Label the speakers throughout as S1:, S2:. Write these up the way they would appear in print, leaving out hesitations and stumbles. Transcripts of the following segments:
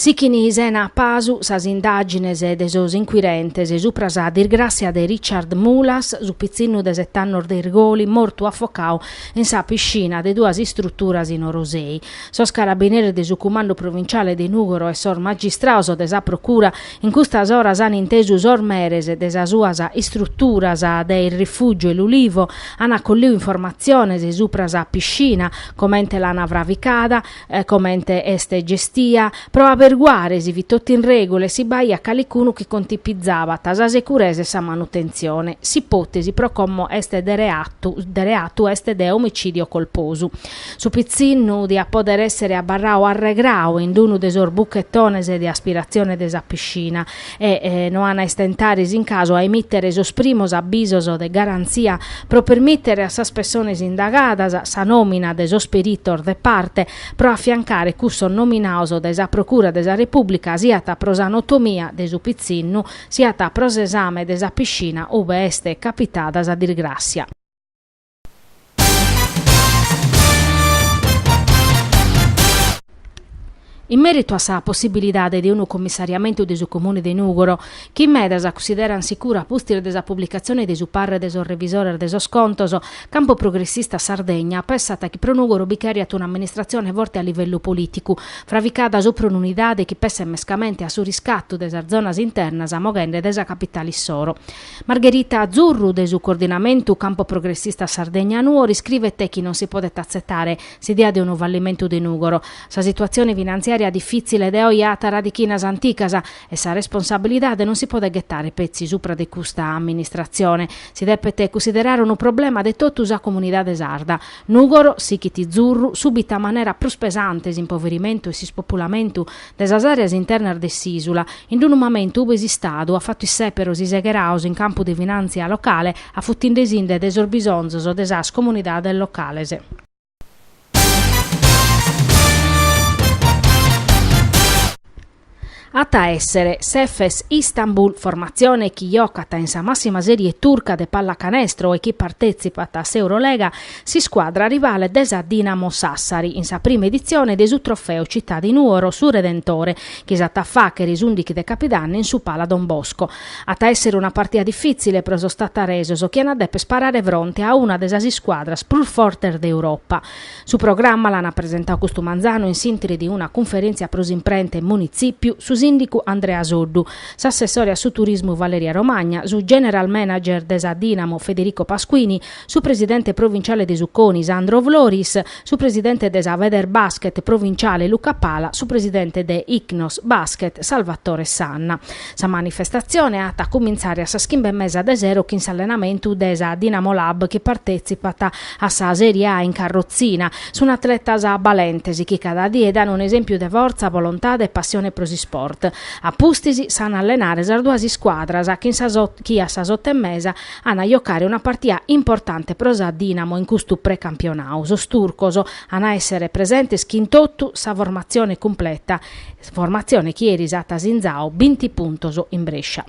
S1: Sichini sena pasu sas indàgines de sos incuirentes supra sa disgràssia de Richard Mulas, su pitzinnu de set'annos de Irgoli mortu afocadu in sa piscina de duas istruturas in Orosei. Sos carabineris de su Cumandu Provinciale de Nùgoro e sos magistrados de sa Procura in custas oras an intesu sos meres de sas duas istruturas de Il Rifugio e L'Ulivo, an collidu informatziones supra sa piscina, comente l'an fravicada, comente est gestia, pro aberguare si fit totu in règula e si b'aiat calicunu chi contipizabat sa securesa e sa manutentzione. S'ipòtesi pro como est de reatu de reatu est de omicidio colposu. Su pitzinnu diat pòdere èssere abarradu arregradu in unu de sos buchetones de aspiratzione de sa piscina e no an a istentare s'in casu a emìtere sos primos abisos de garantzia pro permìtere a sas pessones indagadas sa nòmina de sos peritos de parte pro afiancare cussos nominados dae sa Procura de sa Repùblica siat pro sa notomia de su pitzinnu siat pro s'esame de sa piscina ube est capitada sa disgràssia. In mèritu a sa possibilidade de unu commissariamentu de su Comune de Nùgoro, chi in medas cussiderant sicuru a pustis de sa publicatzione de su parre de sos revisores de sos contos, Campo Progressista Sardegna pessat chi pro Nùgoro bi cheriat un'amministratzione forte a livellu polìticu, fravicada supra un'unidade chi pesset mescamente a su riscatu de sas zonas internas moghende dae sa capitale issoro. Margherita Zurru de su Coordinamentu Campo Progressista Sardegna Nuoro iscrivet chi non si podet atzetare s'idea de unu fallimentu de Nùgoro. Sa situatzione finantziària difìtzile de oje at radichinas anticas e sa responsabilidade non si podet ghetare petzi supra de custa amministratzione. Si depet cunsiderare unu problema de totu sa comunidade sarda. Nùgoro, sichit Zurru, subit a manera prus pesante s'impoverimentu e s'ispopulamentu de sas àreas internas de s'ìsula, in unu mamentu ube s'Istadu at fatu issèperos isegherados in campu de finàntzia locale afutindesinde de sos bisonzos de sas comunidades locales. At a èssere s'Efes Istanbul, formatzione chi jocat in sa màssima sèrie turca de pallacanestro e chi partètzipat a s'Eurolega, s'iscuadra rivale de sa Dinamo Sassari in sa prima editzione de su Trofeo Città di Nuoro Su Redentore, chi s'at a fàghere s'ùndighi de capidanni in su Pala Don Bosco. At a èssere una partida difìtzile pro sos tataresos chi an a dèpere parare fronte a una de sas iscuadras prus fortes de Europa. Su programma l'ant presentadu custu manzanu in s'ìnteri de una cunferèntzia pro s'imprenta in Munitzìpiu su sìndicu Andrea Soddu, s'assessore a su turismu Valeria Romagna, su general manager de sa Dinamo Federico Pasquini, su presidente provinciale de su Coni Sandro Floris, su presidente de sa Federbasket provinciale Luca Pala, su presidente de Ichnos Basket Salvatore Sanna. Sa manifestatzione at a cumintzare a sas chimbe e mesa de sero chin s'allenamentu de sa Dinamo Lab chi partètzipat a sa Sèrie A in carrotzina. Sunt atletas balentes chi cada die dan un'esèmpiu de fortza, volontade e passione pro s'isport. A pustis s'an a allenare sas duas iscuadras chi chi a sas oto e mesa an a jocare una partia importante pro sa Dinamo in custu precampionadu. Sos turcos an a èssere presentes chin totu sa formatzione cumpleta, formatzione chi eris at sinzadu binti puntos in Brescia.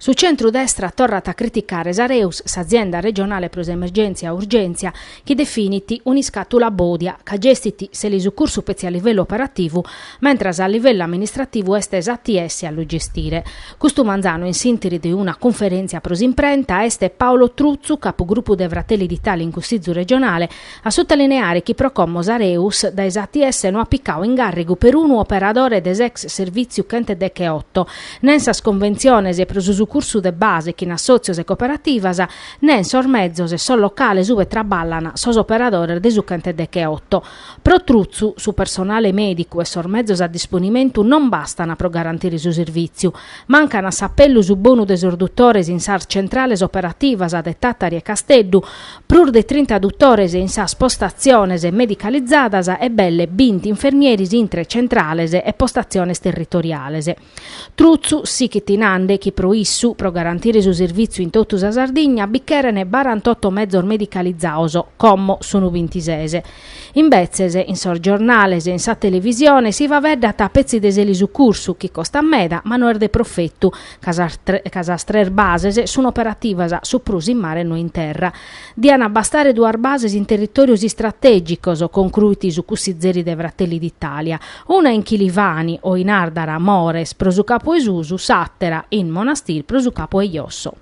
S1: Su centru-destra torrat a criticare s'Areus, s'azienda regionale pro s'emergèntzia urgèntzia, chi definit un'iscàtula bòdia ca gestit s'elisucursu petzi a livellu operativu, mentras a livellu amministrativu est s'ATS a lu gestire. Custu manzanu in s'ìnteri de una cunferèntzia pro s'imprenta est Paolo Truzzu, capugrupu de Fratelli d'Italia in Cussizu regionale, A sutalineare chi pro como s'Areus dae s'ATS no at picadu in gàrrigu perunu operadore de s'ex servìtziu chentedecheoto, nen sas conventziones pro su sucursu de base chin assòtzios e cooperativas, nen sos mezos e sos locales ue traballan sos operadores de su chentedecheoto. Pro Truzzu, su personale mèdicu e sos mezos a disponimentu non bastan pro garantire su servìtziu. Mancan a s'apellu su bonu de sos dutores in sas centrales operativas de Tàtari e Casteddu, Prus de trinta dutores in sas postatziones medicalizadas e belle binti infermieris intre centrales e postatziones territoriales. Truzzu sichit nande chi pro issu. issu, pro garantire su servìtziu in totu sa Sardigna bi cheren barantotto mezos medicalizados, como sun bintises. Imbetzes, in sos giornales e in sa televisione si faeddat petzi de s'elisucursu, chi costat meda ma no est de profetu, ca sas tres bases sun operativas su prus in mare e no in terra. Diant bastare duas bases in territòrios istratègicos, concruit su cussizeri de Fratelli d'Italia, una in Chilivani o in Àrdara Mores pro su Capu 'e Susu, s'àtera in Monastir pro su Capu 'e Josso.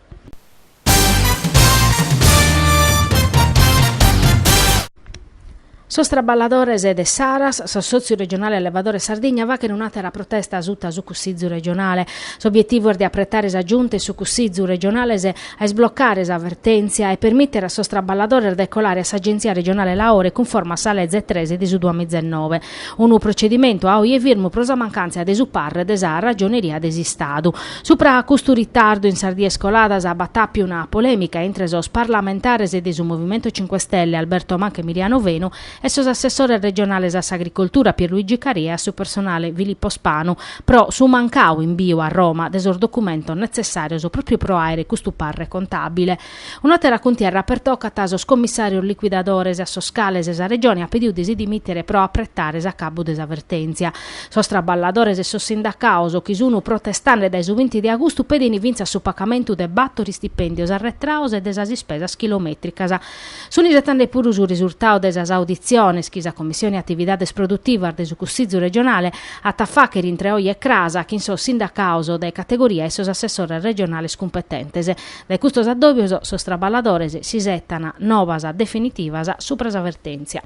S1: Sos traballadores de s'Aras, s'Assòtziu Regionale Allevadores Sardigna, faghen un'àtera protesta suta su Cussizu Regionale. S'obietivu est de apretare sa Giunta e su Cussizu Regionales a isblocare sa vertèntzia e permìtere a sos traballadores de colare a s'Agentzia Regionale Laore cunforma a sa leze tres de su duamizenoe. Unu procedimentu a oje firmu pro sa mancàntzia de su parre de sa Ragioneria de s'Istadu. Supra custu ritardu in sas dies coladas b'at àpiu una polèmica intre sos parlamentares de su Movimento Cinque Stelle Alberto Manca e Emiliano Fenu e sos assessores regionales a s'Agricoltura Pierluigi Caria e a su Personale Filippo Spanu pro su mancadu imbiu a Roma de sos documentos netzessàrios pròpiu pro àere custu parre contàbile. Un'àtera cuntierra pertocat sos commissàrios licuidadores a sos cales sa Regione at pedidu de si dimìtere pro apretare s'acabu de sa vertèntzia. Sos traballadores e sos sindacados chi sunt protestende dae su binti de agustu pedint fintzas su pagamentu de bator istipèndios arretrados e de sas ispesas chilomètricas. Sunt isetende puru su risurtadu de sas auditziones chi sa Commissione Atividades Produtivas de su Cussizu regionale at a fàghere intre oje e cras chin sos sindacados de categoria e sos assessores regionales cumpetentes. Dae custos addòbios sos traballadores s'isetan novas definitivas subra sa vertèntzia.